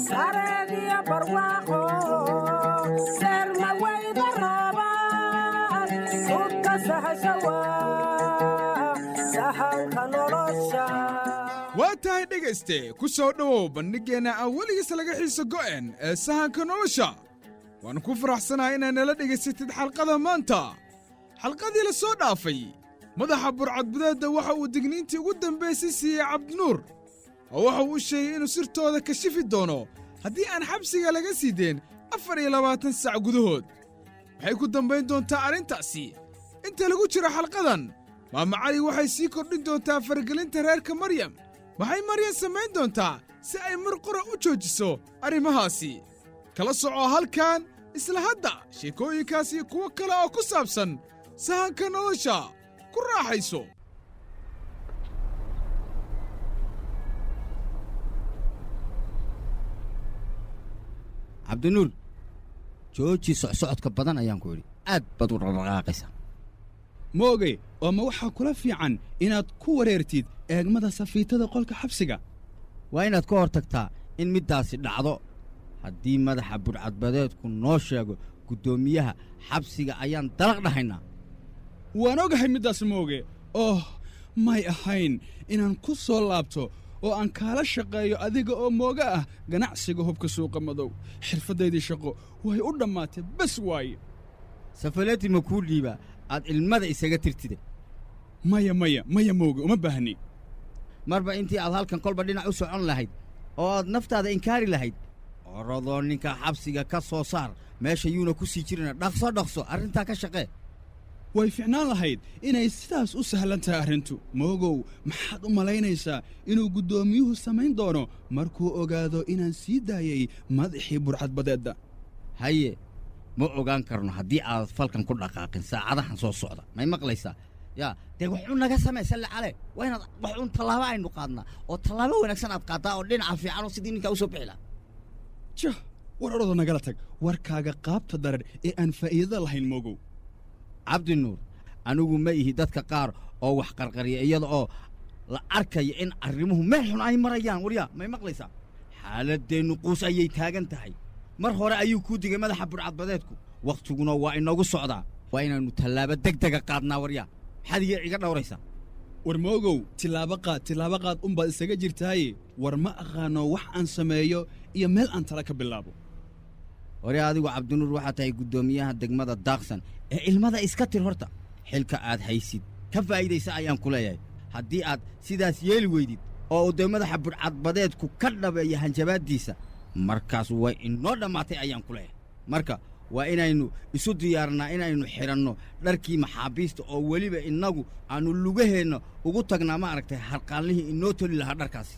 Sareediya barwaaqo, seerma weyda roobaad, dhulka sahasha waa sahanka nolosha. Waa tahay dhegayste, ku soo dhowow bandhiggeenna aan weligiis laga xiiso go'en ee Sahanka Nolosha. Waannu ku faraxsanahay inaad nala dhegaysatid xalqada maanta. Xalqadii la soo dhaafay, madaxa burcadbudeedda waxa uu digniintii ugu dambaysay siiyey Cabdinuur, oo waxa uu u sheegay inuu sirtooda kashifi doono haddii aan xabsiga laga sii deen 24 saac gudahood. Waxay ku dambayn doontaa arrintaasi inta lagu jiro xalqadan? Maama Cali waxay sii kordhin doontaa faragelinta reerka Maryam. Maxay Maryam samayn doontaa si ay mar qura u joojiso arrimahaasi? Kala soco halkan isla hadda sheekooyinkaas iyo kuwo kale oo ku saabsan Sahanka Nolosha. Ku raaxayso. Cabdinuur, jooji socsocodka badan ayaan ku idhi. Aad baad u dhaqdhaqaaqaysaa. Ma ogey oo ma waxaa kula fiican inaad ku wareertid eegmada safiitada qolka xabsiga? Waa inaad ka hor tagtaa in middaasi dhacdo. Haddii madaxa budhcadbadeedku noo sheego guddoomiyaha xabsiga, ayaan dalaq dhahaynaa. Waan ogahay middaas, Mooge. Oh, may ahayn inaan ku soo laabto oo aan kaala shaqeeyo adiga oo Mooga ah ganacsiga hubka suuqa madow. Xirfaddaydii shaqo way u dhammaatay, bas waaye. Safaleeti ma kuu dhiibaa aad ilmada isaga tirtide? Maya, maya, maya, Mooge, uma baahni. Marba intii aad halkan kolba dhinac u socon lahayd oo aad naftaada inkaari lahayd, orodoo ninka xabsiga ka soo saar meesha, yuuna ku sii jirina. Dhaqso, dhaqso, arrintaa ka shaqee. Way ficnaan lahayd inay sidaas u sahlan tahay arrintu, Moogow. Maxaad u malaynaysaa inuu guddoomiyuhu samayn doono markuu ogaado inaan sii daayey madaxii burcadbadeedda? Haye, ma ogaan karno haddii aad falkan ku dhaqaaqin saacadahan soo socda. May maqlaysaa? Yaa dee, wax un naga samee, salli cale. Waa inaad wax un tallaabo aynu qaadnaa oo tallaabo wanaagsan aad qaaddaa oo dhinaca fiican oo sidii ninkaa u soo bixi lahaa. Jah, war odhada nagala tag warkaaga qaabta darar ee aan faa'iidada lahayn, Moogow. Cabdinuur, anigu ma ihi dadka qaar oo wax qarqariya iyada oo la arkaya in arrimuhu meel xun ay marayaan. Waryaa, may maqlaysaa? Xaaladdeennu quus ayay taagan tahay. Mar hore ayuu kuu digay madaxa budhcadbadeedku, wakhtiguna waa inoogu socdaa. Waa inaannu tallaabo degdega qaadnaa. Waryaa, maxaad iga dhawraysaa? War Moogow, tillaabo qaad, tillaabo qaad unbaad isaga jirtaaye. War ma aqaanno wax aan sameeyo iyo meel aan tala ka bilaabo. Waryaa, adigu Cabdinuur waxaa tahay guddoomiyaha degmada Daaqsan ee ilmada iska tir. Horta xilka aad haysid ka faa'idaysa ayaan ku leeyahay. Haddii aad sidaas yeeli weydid oo uu dee madaxa budhcadbadeedku ka dhabeeya hanjabaaddiisa, markaas way inoo dhammaatay ayaan ku leeyahay. Marka waa inaynu isu diyaarnaa inaynu xidhanno dharkii maxaabiista oo weliba innagu aannu lugaheenna ugu tagnaa, ma aragtay, harqaanlihii inoo toli lahaa dharkaasi.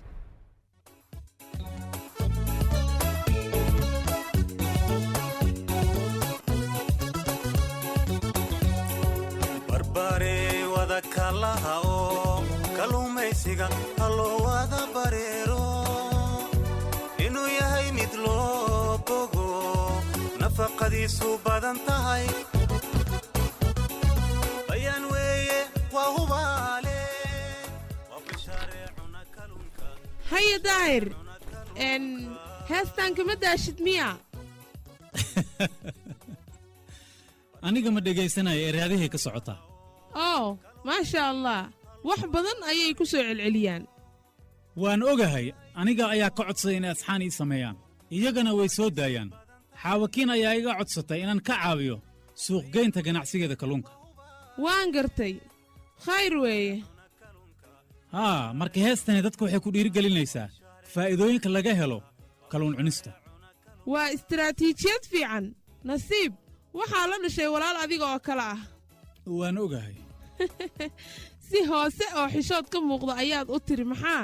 Barbare wada kalaha oo kalluumaysiga ha loo wada bareero, inuu yahay mid loo bogo, nafaqadiisu badan tahay, bayaan weeye, waa hubaale, waa bishaare, cuna kalluunka. Haye Daahir, n heestaan kama daashid miya? Aniga ma dhegaysanaya ee raadihay ka socotaa. Oo maasha Allah, wax badan ayay ku soo celceliyaan. Waan ogahay. Aniga ayaa ka codsaday inay asxaan ii sameeyaan, iyagana way soo daayaan. Xaawakiin ayaa iga codsatay inaan ka caawiyo suuqgeynta ganacsigeeda kalluunka. Waan gartay, khayr weeye. Haa, marka heestani dadka waxay ku dhiirigelinaysaa faa'iidooyinka laga helo kalluun cunista. Waa istaraatiijiyad fiican. Nasiib waxaa la dhashay walaal adiga oo kale ah. Waan ogahay. Si hoose oo xishood ka muuqda ayaad u tiri maxaa?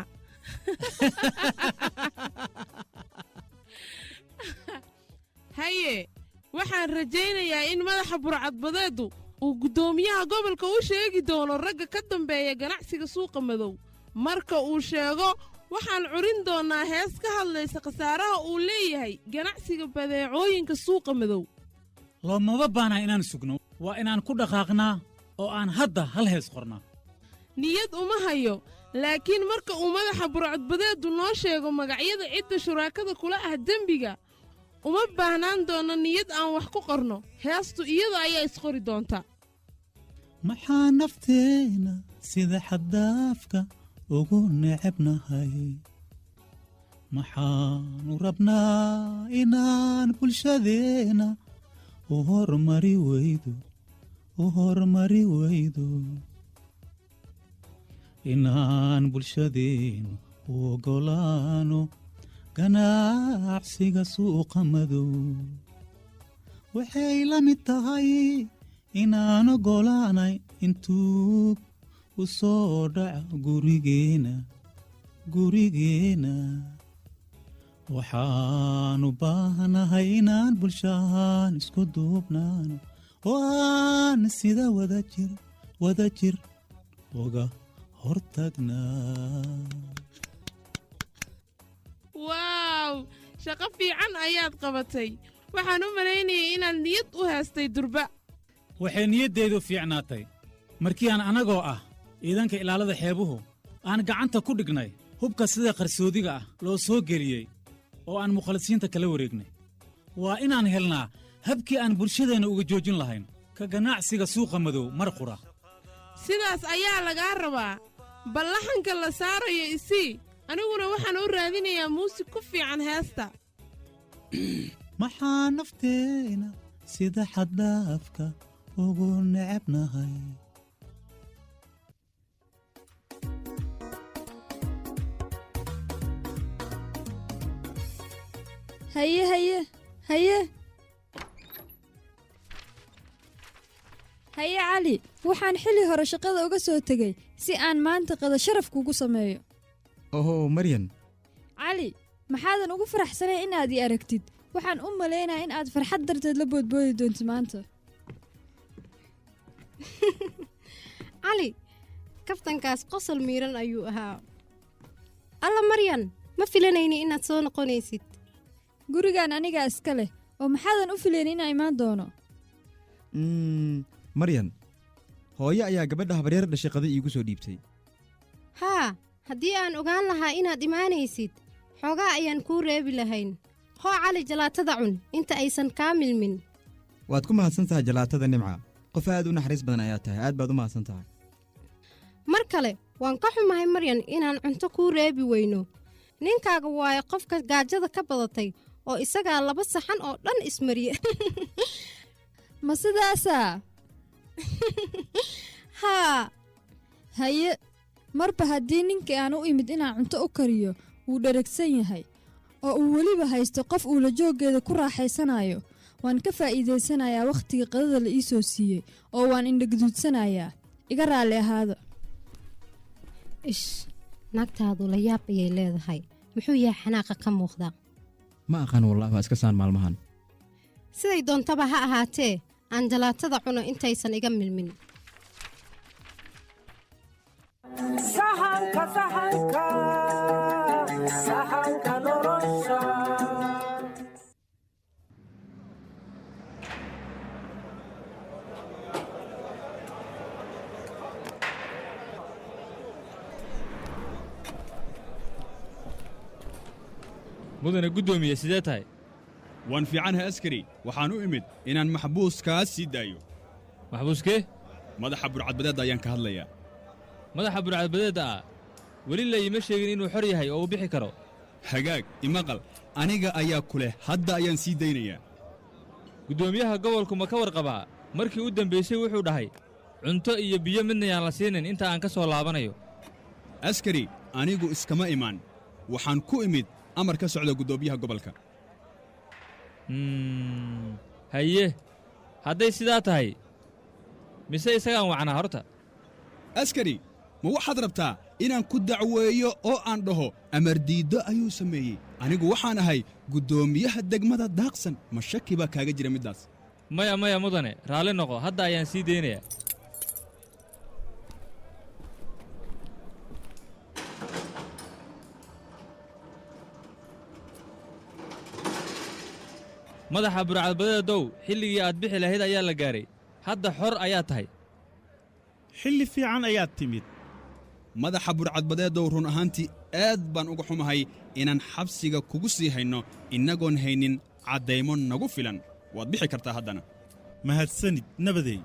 Haye, waxaan rajaynayaa in madaxa burcadbadeeddu uu guddoomiyaha gobolka u sheegi doono ragga ka dambeeya ganacsiga suuqa madow. Marka uu sheego, waxaan curin doonnaa hees ka hadlaysa khasaaraha uu leeyahay ganacsiga badeecooyinka suuqa madow. Loomaba baanaa inaan sugno. Waa inaan ku dhaqaaqnaa oo aan hadda hal hees qornaa. Niyad uma hayo, laakiin marka uu madaxa burcadbadeedu noo sheego magacyada cidda shuraakada kula ah dembiga, uma baahnaan doono niyad aan wax ku qorno. Heestu iyada ayaa isqori doonta. Maxaa nafteena sida xaddaafka ugu necebnahay? Maxaanu rabnaa inaan bulshadeena u hormari weydo, u hormari weydo, inaan bulshadeenu u oggolaano ganacsiga suuqa madow? Waxay la mid tahay inaan oggolaanay intuu u soo dhaco gurigeena, gurigeena. Waxaanu baahnahay inaan bulshahaan isku duubnaano oo aan sida wadajir, wadajir uga hortagnaa. Waaw, shaqo fiican ayaad qabatay. Waxaan u malaynayay inaad niyad u heestay durba. Waxay niyaddaydu fiicnaatay markii aan annagoo ah ciidanka ilaalada xeebuhu aan gacanta ku dhignay hubka sida qarsoodiga ah loo soo geliyey oo aan mukhalisiinta kala wareegnay. Waa inaan helnaa habkii aan bulshadeenna uga joojin lahayn ka ganacsiga suuqa madow mar qura. Sidaas ayaa lagaa rabaa. Bal laxanka la saarayo isii, aniguna waxaan u raadinayaa muusig ku fiican heesta. Maxaa nafteena sida xaddaafka ugu necebnahay? Haye, haye, haye, haye Cali, waxaan xilli hore shaqada uga soo tegey si aan maanta qada sharaf kugu sameeyo. Oho, Maryan. Cali, maxaadan ugu faraxsanay inaad ii aragtid? Waxaan u malaynayaa in aad farxad darteed la boodboodi doonto maanta. Cali, kaftankaas qosol miiran ayuu ahaa. Alla Maryan, ma filanayni inaad soo noqonaysid. Gurigan anigaa iska leh, oo maxaadan u filayn inaan imaan doono? Maryan, hooyo ayaa gabadha habaryar dhashay qada iigu soo dhiibtay. Haa, haddii aan ogaan lahaa inaad imaanaysid, xoogaa ayaan kuu reebi lahayn. Hoo Cali, jalaatada cun inta aysan kaa milmin. Waad ku mahadsan tahay jalaatada, Nimca. Qof aad u naxariis badan ayaa tahay. Aad baad u mahadsan tahay. Mar kale waan ka xumahay, Maryan, inaan cunto kuu reebi weyno. Ninkaaga waayo qofka gaajada ka badatay oo isagaa laba saxan oo dhan ismariye. Ma sidaasaa? Haa. Haye, marba haddii ninkii aan u imid inaan cunto u kariyo wuu dheragsan yahay oo uu weliba haysto qof uu la jooggeeda ku raaxaysanayo, waan ka faa'iidaysanayaa wakhtiga qadada la ii soo siiyey oo waan indhagaduudsanayaa. Iga raalli ahaada. Ish, naagtaadu la yaab ayay leedahay. Muxuu yahay xanaaqa ka muuqda? Ma aqaan wallahi, waa iska saan maalmahan. Siday doontaba ha ahaatee, aan jalaatada cuno intaysan iga milmin. Sahanka, sahanka, sahanka nolosha. Mudane guddoomiye, sidee tahay? Waan fiicanahay, askari. Waxaan u imid inaan maxbuuskaas sii daayo. Maxbuuskee? Madaxa burcadbadeedda ayaan ka hadlayaa. Madaxa burcadbadeedda ah weli la iima sheegin inuu xor yahay oo uu bixi karo. Hagaag, imaqal, aniga ayaa ku leh, hadda ayaan sii daynayaa. Guddoomiyaha gobolku ma ka warqabaa? Markii u dembaysay wuxuu dhahay cunto iyo biyo midna yaan la siinin inta aan ka soo laabanayo. Askari, anigu iskama imaan. Waxaan ku imid amar ka socda guddoomiyaha gobolka. Haye, hadday sidaa tahay, mise isagaan wacnaa horta? Askari, ma waxaad rabtaa inaan ku dacweeyo oo aan dhaho amar diiddo ayuu sameeyey? Anigu waxaan ahay guddoomiyaha degmada Daaqsan. Ma shaki baa kaaga jira middaas? Maya, maya, mudane, raalli noqo. Hadda ayaan sii daynayaa. Madaxa burcadbadeedow, xilligii aad bixi lahayd ayaa la gaaray. Hadda xor ayaa tahay. Xilli fiican ayaad timid. Madaxa burcadbadeedow, run ahaantii aad baan uga xumahay inaan xabsiga kugu sii hayno innagoon haynin caddaymo nagu filan. Waad bixi kartaa haddana. Mahadsanid, nabadey.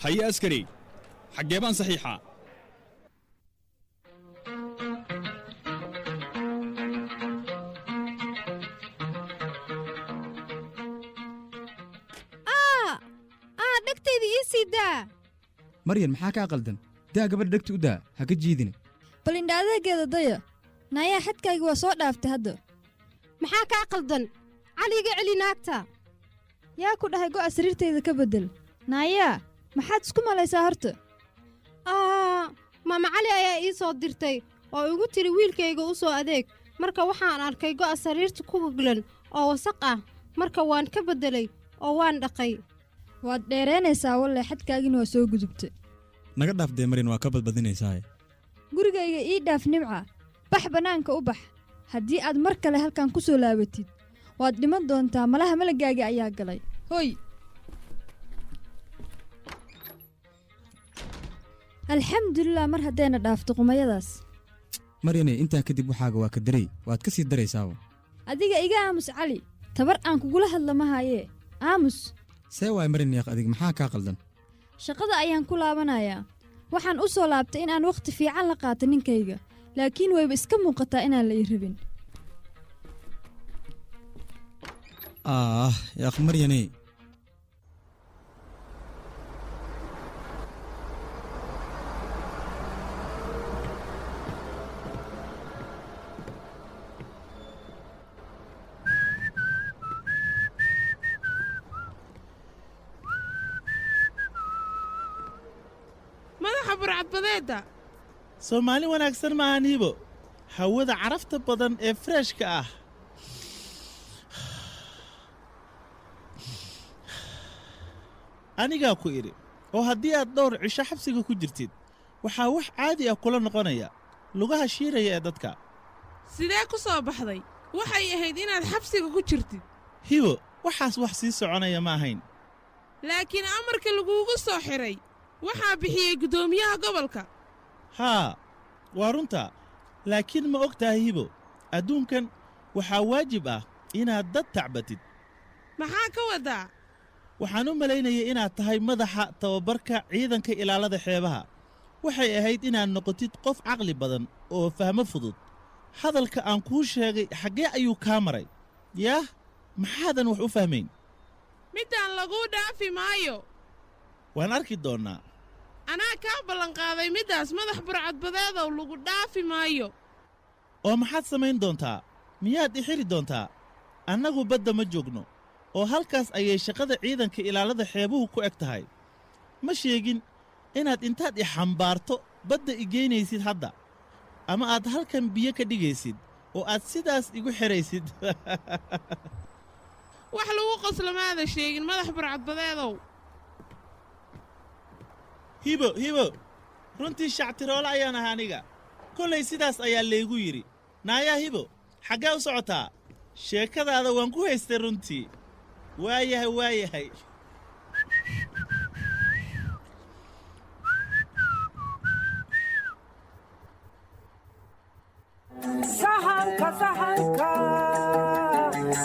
Haye askari, xaggee baan saxiixaa? Aa aa, dhegtayda ii sii daa. Maryan, maxaa kaa qaldan? Daa gabadha, dhegta u daa, ha ka jiidina. Bal indha adeegeeda daya. Naayaa, xadkaagi waa soo dhaaftay hadda. Maxaa kaa qaldan? Cali, iga celi naagta. Yaa ku dhahay go'a sariirtayda ka beddel? Naayaa, maxaad isku malaysaa horta? Aa, maama Cali ayaa ii soo dirtay oo igu tiri wiilkayga u soo adeeg. Marka waxaan arkay go'a sariirta ku goglan oo wasaq ah, marka waan ka beddelay oo waan dhaqay. Waad dheeraynaysaa walle, xadkaagina waa soo gudubta. Naga dhaaf dee Maryan, waa ka badbadinaysaa. Gurigayga ii dhaaf Nimca, bax, bannaanka u bax. Haddii aad mar kale halkan ku soo laabatid, waad dhiman doontaa. Malaha malagaaga ayaa galay hoy. Alxamdulilah mar haddayna dhaafto qumayadaas. Maryane, intaa kadib waxaaga waa ka daray, waad ka sii daraysaaba. Adiga iga aamus Cali, tabar aan kugula hadla ma hayee, aamus. See waay Maryan yaaq, adig maxaa kaa qaldan? Shaqada ayaan ku laabanayaa. Waxaan u soo laabtay in aan wakhti fiican la qaato ninkayga, laakiin wayba iska muuqataa inaan la ii rabin. Ah yaaq Maryane. Madaxa burcadbadeedda. Soomaali wanaagsan maahan Hibo, hawada carafta badan ee freeshka ah. Anigaa ku idhi oo haddii aad dhowr cisho xabsiga ku jirtid, waxaa wax caadi ah kula noqonaya lugaha shiiraya ee dadka. Sidee ku soo baxday? Waxay ahayd inaad xabsiga ku jirtid. Hibo, waxaas wax sii soconaya ma ahayn. Laakiin amarka laguugu soo xidhay waxaa bixiyey guddoomiyaha gobolka. Haa, waa runta, laakiin ma og tahay Hibo, adduunkan waxaa waajib ah inaad dad tacbatid. Maxaa ka wadaa? Waxaan u malaynayay inaad tahay madaxa tababarka ciidanka ilaalada xeebaha. Waxay ahayd inaad noqotid qof caqli badan oo fahmo fudud. Hadalka aan kuu sheegay xaggee ayuu kaa maray? Yaah, maxaadan wax u fahmayn? Middaan laguu dhaafi maayo. Waan arki doonnaa. Anaa kaa ballanqaaday middaas, madax burcadbadeedow, lagu dhaafi maayo. Oo maxaad samayn doontaa? Miyaad i xidhi doontaa? Annagu badda ma joogno oo halkaas ayay shaqada ciidanka ilaalada xeebuhu ku eg tahay. Ma sheegin inaad intaad i xambaarto badda i geynaysid hadda, ama aad halkan biyo ka dhigaysid oo aad sidaas igu xidhaysid. Wax lagu qoslamaada sheegin, madax burcadbadeedow. Hibo, Hibo, runtii shactiroole ayaan ahaa aniga. Kollay sidaas ayaa laygu yidhi. Naayaa Hibo, xaggee u socotaa? Sheekadaada waan ku haystay runtii. Waayahay, waayahay. Sahanka, sahanka,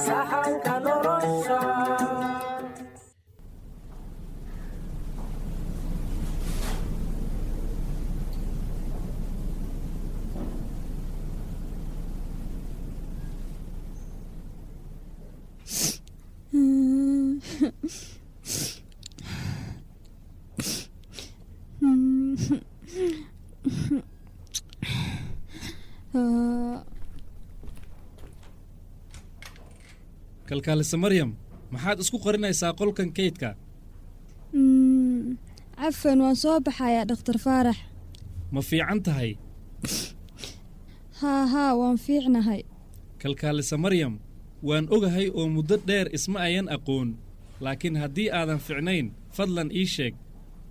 sahanka nolosha. Kalkaalisa Maryam, maxaad isku qarinaysaa qolkan kaydka? Cafan, waan soo baxayaa, Dhakhtar Faarax. Ma fiican tahay? Haa haa, waan fiicnahay. Kalkaalisa Maryam, waan ogahay oo muddo dheer isma ayan aqoon, laakiin haddii aadan fiicnayn, fadlan ii sheeg.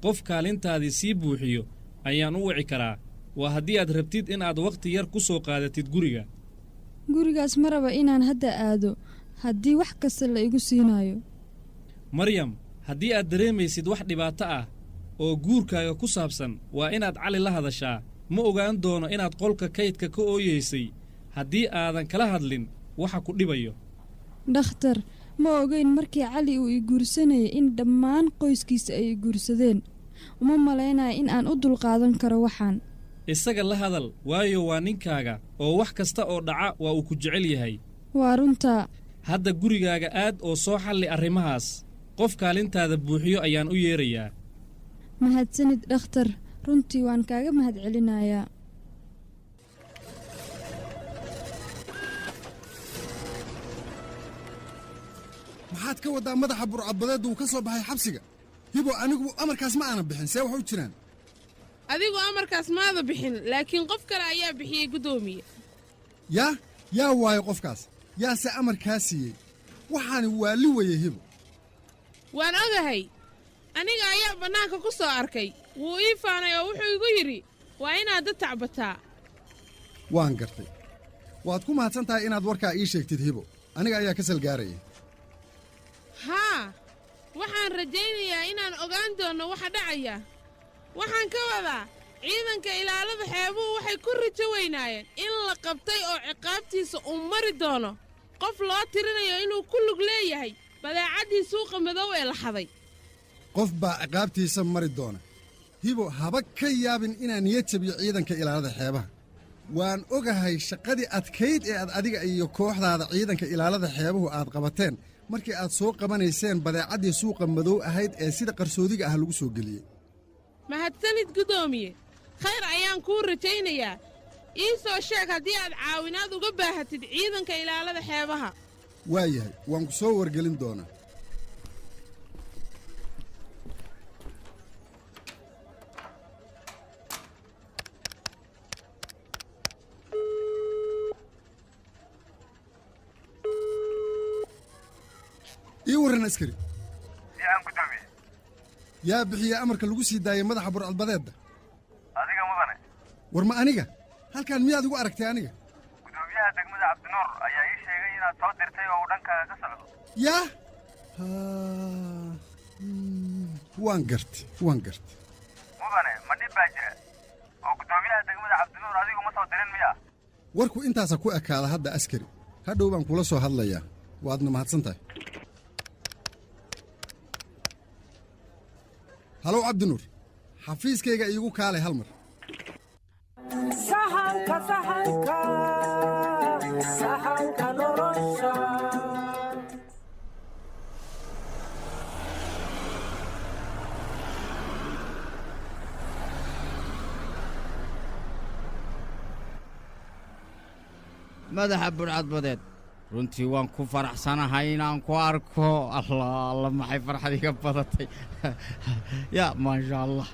Qof kaalintaadii sii buuxiyo ayaan u wici karaa. Waa haddii aad rabtid in aad wakhti yar ku soo qaadatid guriga. Gurigaas ma raba inaan hadda aado haddii wax kasta la igu siinayo. Maryam, haddii aad dareemaysid wax dhibaato ah oo guurkaaga ku saabsan waa inaad Cali la hadashaa. Ma ogaan doono inaad qolka kaydka ka ooyeysay haddii aadan kala hadlin waxa ku dhibayo. Dhakhtar, ma ogeyn markii Cali uu i guursanayay in dhammaan qoyskiisa ay i guursadeen. Uma malaynaya in aan u dulqaadan karo waxaan. Isaga la hadal, waayo waa ninkaaga oo wax kasta oo dhaca waa uu ku jecel yahay. Waa runtaa. Hadda gurigaaga aad oo soo xalli arrimahaas. Qof kaalintaada buuxiyo ayaan u yeerayaa. Mahadsanid dhakhtar, runtii waan kaaga mahadcelinayaa. Maxaad ka waddaa madaxa burcadbadeeddu uu ka soo baxay xabsiga? Hibo, anigu amarkaas ma aanan bixin, see wax u jiraan? Adigu amarkaas maada bixin, laakiin qof kale ayaa bixiyey, guddoomiye. Yaa yaa waayo qofkaas? Yaase amarkaa siiyey? Waxaani waali weye, Hibo. Waan ogahay, aniga ayaa bannaanka ku soo arkay. Wuu ii faanay oo wuxuu igu yidhi waa inaad dad tacbataa. Waan gartay. Waad ku mahadsan tahay inaad warkaa ii sheegtid, Hibo. Aniga ayaa ka salgaaraya. Haa, waxaan rajaynayaa inaan ogaan doonno waxa dhacaya. Waxaan ka wadaa ciidanka ilaalada xeebuhu waxay ku rajo weynaayeen in la qabtay oo ciqaabtiisa uu mari doono qof loo tirinayo inuu ku lug leeyahay badeecaddii suuqa madow ee la xaday. Qof baa ciqaabtiisa mari doona. Hibo, haba ka yaabin inaan niyad jabiyo ciidanka ilaalada xeebaha. Waan ogahay shaqadii adkayd ee aad adiga iyo kooxdaada ciidanka ilaalada xeebuhu aad qabateen markii aad soo qabanayseen badeecaddii suuqa madow ahayd ee sida qarsoodiga ah lagu soo geliyey. Mahadsanid guddoomiye, khayr ayaan kuu rajaynayaa. Ii soo sheeg haddii aad caawinaad uga baahatid ciidanka ilaalada xeebaha. Waa yahay, waan ku soo wargelin doonaa. Ii warran, askari. Fiican, guddoomiye. Yaa bixiya amarka lagu sii daayay madaxa burcadbadeedda? Adiga, mudane. War ma aniga? Halkaan miyaad igu aragtay aniga? Guddoomiyaha degmada Cabdinuur ayaa ii sheegay inaad soo dirtay oo uu dhankaaga ka socdo. Yaa, waan gartay, waan gartay. Mudane, ma dhib baa jira? Oo guddoomiyaha degmada Cabdinuur adigu ma soo dirin miya? Warku intaasa ku ekaada hadda, askari. Hadhow baan kula soo hadlayaa. Waadna mahadsan tahay. Halow Cabdinuur, xafiiskayga iigu kaalay hal mar. Sahanka, sahanka, sahanka nolosha. Madaxa burcadbadeed, runtii waan ku faraxsanahay inaan ku arko. Allah alla, maxay farxad iga badatay! Ya maasha Allah.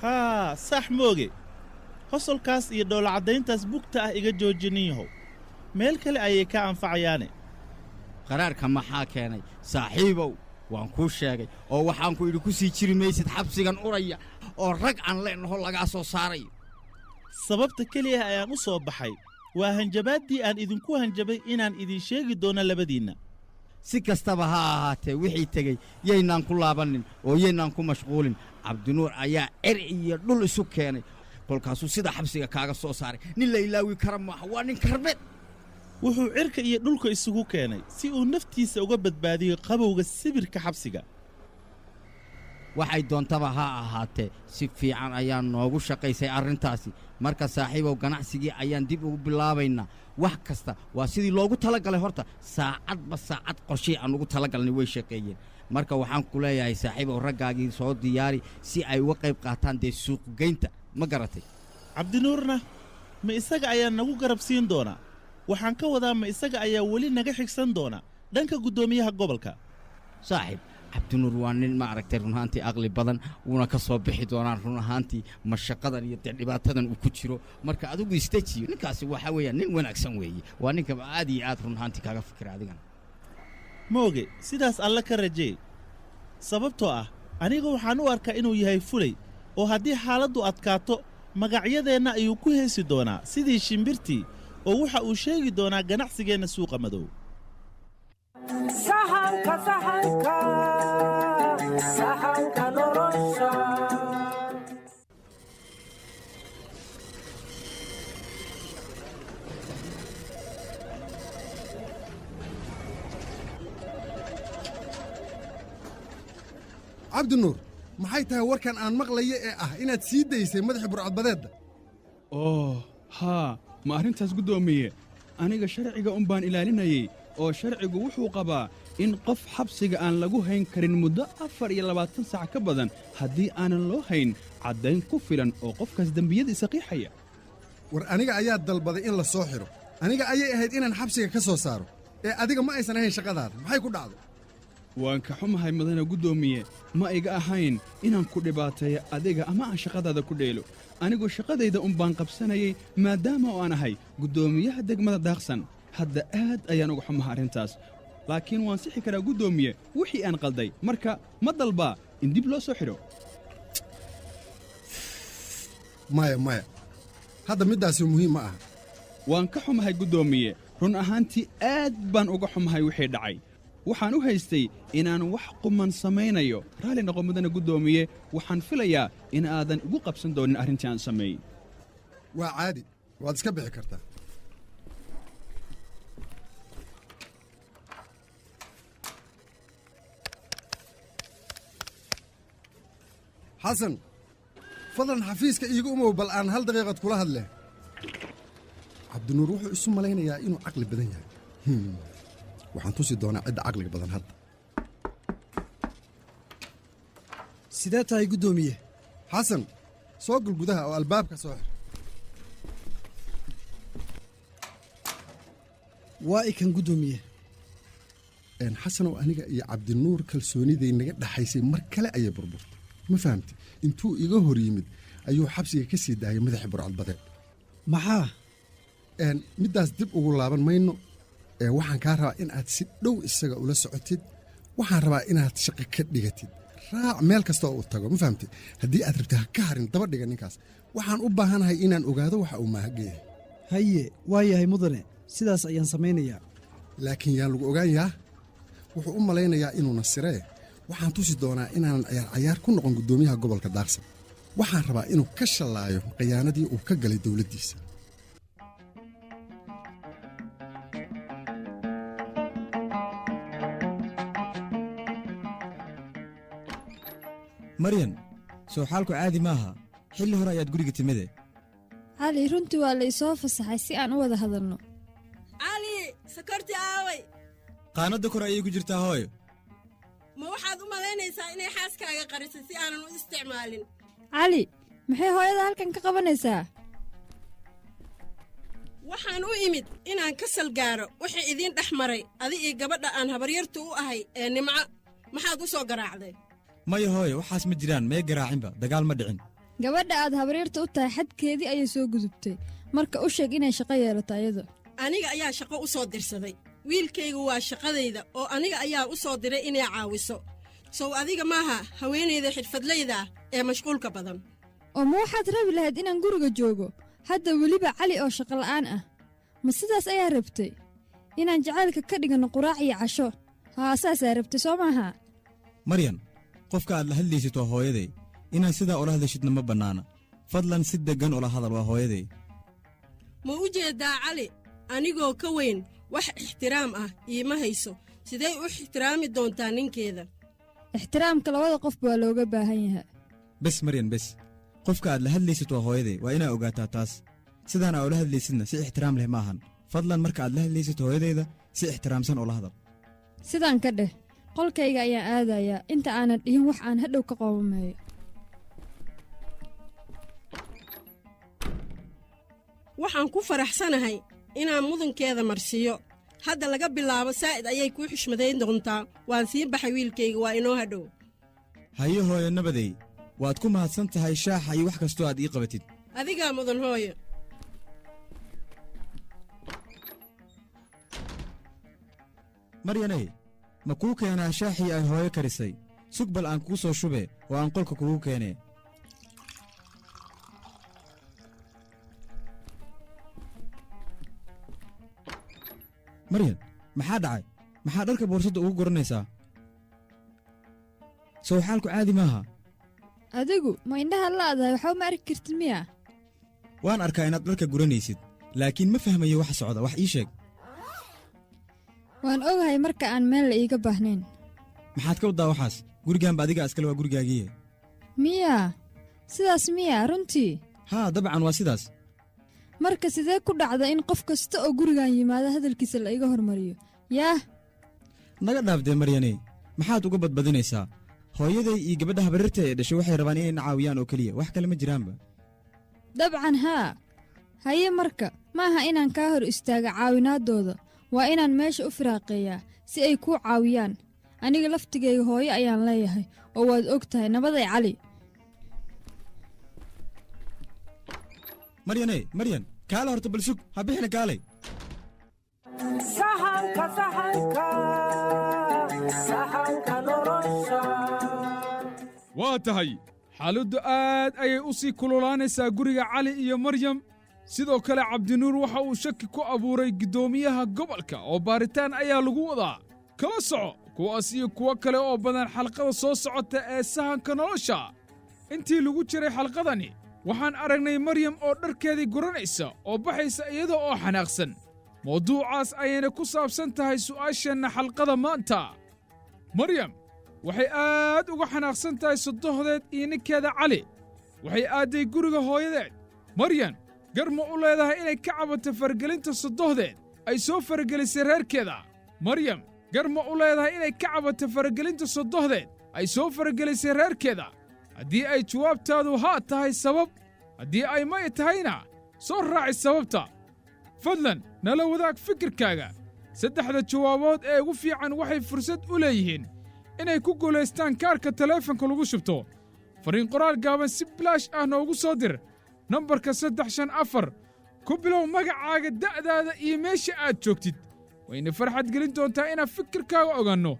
Haa, saax mooge, qosolkaas iyo dhoolacaddayntaas bugta ah iga joojinin yahow. Meel kale ayay ka anfacayaane. Qaraarka maxaa keenay, saaxiibow? Waan kuu sheegay oo waxaan ku idhi ku sii jiri maysid xabsigan uraya oo rag aan leenaho lagaa soo saarayo. Sababta keliya ayaan u soo baxay waa hanjabaaddii aan idinku hanjabay inaan idin sheegi doono labadiinna. Si kastaba ha ahaatee, wixii tegey yaynaan ku laabannin oo yaynaan ku mashquulin. Cabdinuur ayaa cer iyo dhul isu keenay, kolkaasuu sida xabsiga kaaga soo saaray. Nin la ilaawi kara maaha, waa nin karbeed. Wuxuu cirka iyo dhulka isugu keenay si uu naftiisa uga badbaadiyo qabowga sibirka xabsiga. Waxay doontaba ha ahaatee, si fiican ayaa noogu shaqaysay arrintaasi. Marka saaxiibow, ganacsigii ayaan dib ugu bilaabaynaa. Wax kasta waa sidii loogu talagalay. Horta saacadba saacad qorshihii aan ugu talagalnay way shaqeeyeen. Marka waxaan ku leeyahay saaxiibow, raggaagii soo diyaari si ay uga qayb qaataan dee suuqgeynta, ma garatay? Cabdinuurna ma isaga ayaa nagu garab siin doona? Waxaan ka wadaa, ma isaga ayaa weli naga xigsan doona dhanka guddoomiyaha gobolka? Saaxiib, Cabdinuur waa nin ma aragtay run ahaantii aqli badan, wuuna ka soo bixi doonaa run ahaantii mashaqadan iyo dee dhibaatadan uu ku jiro. Marka adigu istajiyo, ninkaasi waxaa weeyaan nin wanaagsan weeye. Waa ninka aad iyo aad run ahaantii kaaga fikira adigana. Mooge, sidaas alle ka rajeey, sababtoo ah aniga waxaan u arkaa inuu yahay fulay oo haddii xaaladdu adkaato magacyadeenna ayuu ku heesi doonaa sidii shimbirtii, oo waxa uu sheegi doonaa ganacsigeenna suuqa madow. Sahanka, sahanka, sahanka nolosha. Cabdinuur, maxay tahay warkan aan maqlaya ee ah inaad sii daysay madaxii burcadbadeedda? Oh haa, ma arrintaas guddoomiye? Aniga sharciga un baan ilaalinayey, oo sharcigu wuxuu qabaa in qof xabsiga aan lagu hayn karin muddo 24 saac ka badan haddii aanan loo hayn caddayn ku filan oo qofkaas dembiyadiisa qiixaya. War aniga ayaa dalbaday in la soo xidho. Aniga ayay ahayd inaan xabsiga ka soo saaro, ee adiga ma aysan ahayn shaqadaada. Maxay ku dhacday? Waan ka xumahay mudane guddoomiye, ma iga ahayn inaan ku dhibaateeyo adiga ama aan shaqadaada ku dheelo. Anigu shaqadayda un baan qabsanayay maadaama oo aan ahay guddoomiyaha degmada Daaqsan. Hadda aad ayaan uga xumaha arrintaas, laakiin waan sixi karaa guddoomiye wixii aan qalday. Marka ma dalbaa in dib loo soo xidho? Maya, maya, hadda middaasi muhiim ma aha. Waan ka xumahay guddoomiye, run ahaantii aad baan uga xumahay wixii dhacay. Waxaan u haystay inaan wax quman samaynayo. Raalli noqo mudane guddoomiye, waxaan filayaa in aadan igu qabsan doonin arrintii aan sameeyey. Waa caadi, waad iska bixi kartaa. Xasan, fadlan xafiiska iiga umow, bal aan hal daqiiqad kula hadle. Cabdinuur wuxuu isu malaynayaa inuu caqli badan yahay. Waxaan tusi doonaa cidda caqliga badan hadda. Sidee tahay guddoomiye? Xasan, soo gul gudaha oo albaabka soo xir. Waa ikan guddoomiye. Xasanow, aniga iyo Cabdinuur kalsooniday naga dhaxaysay mar kale ayay burburtay, ma fahamti? Intuu iga hor yimid ayuu xabsiga ka sii daayay madaxii burcadbadeed. Maxaa? Middaas dib ugu laaban mayno. Waxaan kaa rabaa in aad si dhow isaga ula socotid. Waxaan rabaa inaad shaqo ka dhigatid, raac meel kasta oo uu tago, ma fahamti? Haddii aad rabtid ha ka harin, daba dhiga ninkaas. Waxaan u baahanahay inaan ogaado waxa uu maahagan yahay. Haye, waa yahay mudane, sidaas ayaan samaynayaa. Laakiin yaan lagu ogaan yaa. Wuxuu u malaynayaa inuu nasiree. Waxaan tusi doonaa inaanan cayaar cayaar ku noqon guddoomiyaha gobolka Daaqsan. Waxaan rabaa inuu ka shallaayo khiyaanadii uu ka galay dowladdiisa. Maryan, soo xaalku caadi maaha? Xilli hore ayaad guriga timide. Cali, runtii waa la isoo fasaxay si aan u wada hadalno. Cali, sokortii aaway? Qaanadda kor ayay ku jirtaa, hooyo. Ma waxaad u malaynaysaa inay xaaskaaga qarisay si aanan u isticmaalin? Cali, maxay hooyada halkan ka qabanaysaa? Waxaan u imid inaan ka salgaaro wixii idiin dhex maray adi iyo gabadha aan habaryartu u ahay ee Nimco. Maxaad u soo garaacday? Maya hooyo, waxaas ma jiraan. Mee garaacinba, dagaal ma dhicin. Gabadha aad habaryarta u tahay xadkeedii ayay soo gudubtay. Marka u sheeg inay shaqo yeelato ayada. Aniga ayaa shaqo u soo dirsaday. Wiilkaygu waa shaqadayda, oo aniga ayaa u soo diray inay caawiso. Sow adiga maaha haweenayda xirfadlayda ah ee mashquulka badan? Oo ma waxaad rabi lahayd inaan guriga joogo hadda, weliba Cali oo shaqola'aan ah? Ma sidaas ayaa rabtay, inaan jacaylka ka dhiganno quraac iyo casho? Haa, saasaa rabtay, soo maaha? Maryan, qofka aad la hadlaysid waa hooyaday. Inaad sidaa ula hadashidna ma bannaana. Fadlan si deggan ula hadal, waa hooyaday. Ma u jeeddaa Cali, anigoo ka weyn wax ixtiraam ah iima hayso. Sidee u ixtiraami doontaa ninkeeda? Ixtiraamka labada qof baa looga baahan yahay. Bes Maryan, bes. Qofka aad la hadlaysid waa hooyaday, waa inaa ogaataa taas. Sidaan aa ula hadlaysidna si ixtiraam leh ma ahan. Fadlan marka aad la hadlaysid hooyadayda si ixtiraamsan ula hadal. Sidaan ka dheh. Qolkayga ayaan aadayaa inta aanan dhihin wax aan hadhow ka qoobamayo. Waxaan ku faraxsanahay inaan mudankeeda marsiiyo. Hadda laga bilaabo saa'id ayay kuu xushmadayn doontaa. Waan sii baxay wiilkayga, waa inoo hadhow. Haye hooyo nabadey, waad ku mahadsan tahay shaaxa iyo wax kastoo aad ii qabatid. Adigaa mudan hooyo. Maryaney, ma kuu keenaa shaaxii ay hooyo karisay? Sug bal aan kuu soo shube oo aan qolka kugu keenee. Maryan, maxaa dhacay? Maxaa dharka boorsadda ugu guranaysaa? Sow xaalku caadi maaha? Adigu ma indhaha la'dahay? Waxba ma arki kartid miya? Waan arkaa inaad dharka guranaysid, laakiin ma fahmayo waxa socda. Wax ii sheeg. Waan ogahay marka aan meel la iiga baahnayn. Maxaad ka waddaa waxaas? Gurigaanba adiga iskale, waa gurigaagiiye. Miyaa sidaas? Miyaa runtii? Haa, dabcan waa sidaas. Marka sidee ku dhacda in qof kasta oo gurigan yimaada hadalkiisa la iga hormariyo, yaah? Naga dhaafdee, Maryane, maxaad uga badbadinaysaa? Hooyaday iyo gabadha habarirta ee dhashay waxay rabaan inay na caawiyaan oo keliya, wax kale ma jiraanba. Dabcan haa. Haye, marka maaha inaan kaa hor istaaga caawinaaddooda, waa inaan meesha u firaaqeeyaa si ay kuu caawiyaan. Aniga laftigayga hooyo ayaan leeyahay oo waad og tahay. Nabaday, Cali. Maryane, Maryan, kaale horta, bal sug, ha bixina, kaalay. Sahanka, sahanka, sahanka nolosha. Waa tahay, xaaladdu aad ayay u sii kululaanaysaa guriga Cali iyo Maryam. Sidoo kale Cabdinuur waxa uu shaki ku abuuray guddoomiyaha gobolka oo baaritaan ayaa lagu wadaa. Kala soco kuwaas iyo kuwo kale oo badan xalqada soo socota ee Sahanka Nolosha. Intii lagu jiray xalqadani waxaan aragnay Maryam oo dharkeedii guranaysa oo baxaysa iyada oo xanaaqsan. Mawduucaas ayayna ku saabsan tahay su'aasheenna xalqada maanta. Maryam waxay aad uga xanaaqsan tahay sodohdeed iyo ninkeeda Cali. Waxay aadday guriga hooyadeed. Maryan gar ma u leedahay inay ka cabato faragelinta sodohdeed ay soo faragelisay reerkeeda? Maryam gar ma u leedahay inay ka cabato faragelinta sodohdeed ay soo faragelisay reerkeeda? Haddii ay jawaabtaadu haa tahay, sabab. Haddii ay may tahayna, soo raaci sababta. Fadlan nala wadaag fikirkaaga. Saddexda jawaabood ee ugu fiican waxay fursad u leeyihiin inay ku guulaystaan kaarka taleefanka lagu shubto. Fariin qoraal gaaban si bilaash ah noogu soo dir nambarka 354. Ku bilow magacaaga, da'daada iyo meesha aad joogtid. Wayna farxad gelin doontaa inaan fikirkaaga ogaanno.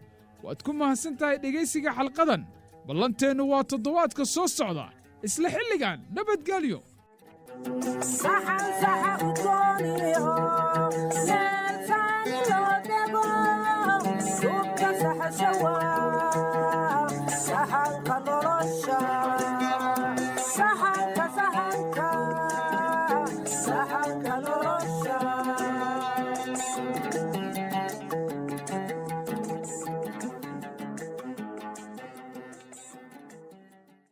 Waad ku mahadsan tahay dhegaysiga xalqadan. Ballanteennu waa toddobaadka soo socda isla xilligan. Nabadgelyo. Saxan saxa udgooniyo, meel saani loo dego, suubka saxashawa, saxanka nolosha. Saxanka, saxanka, saxanka.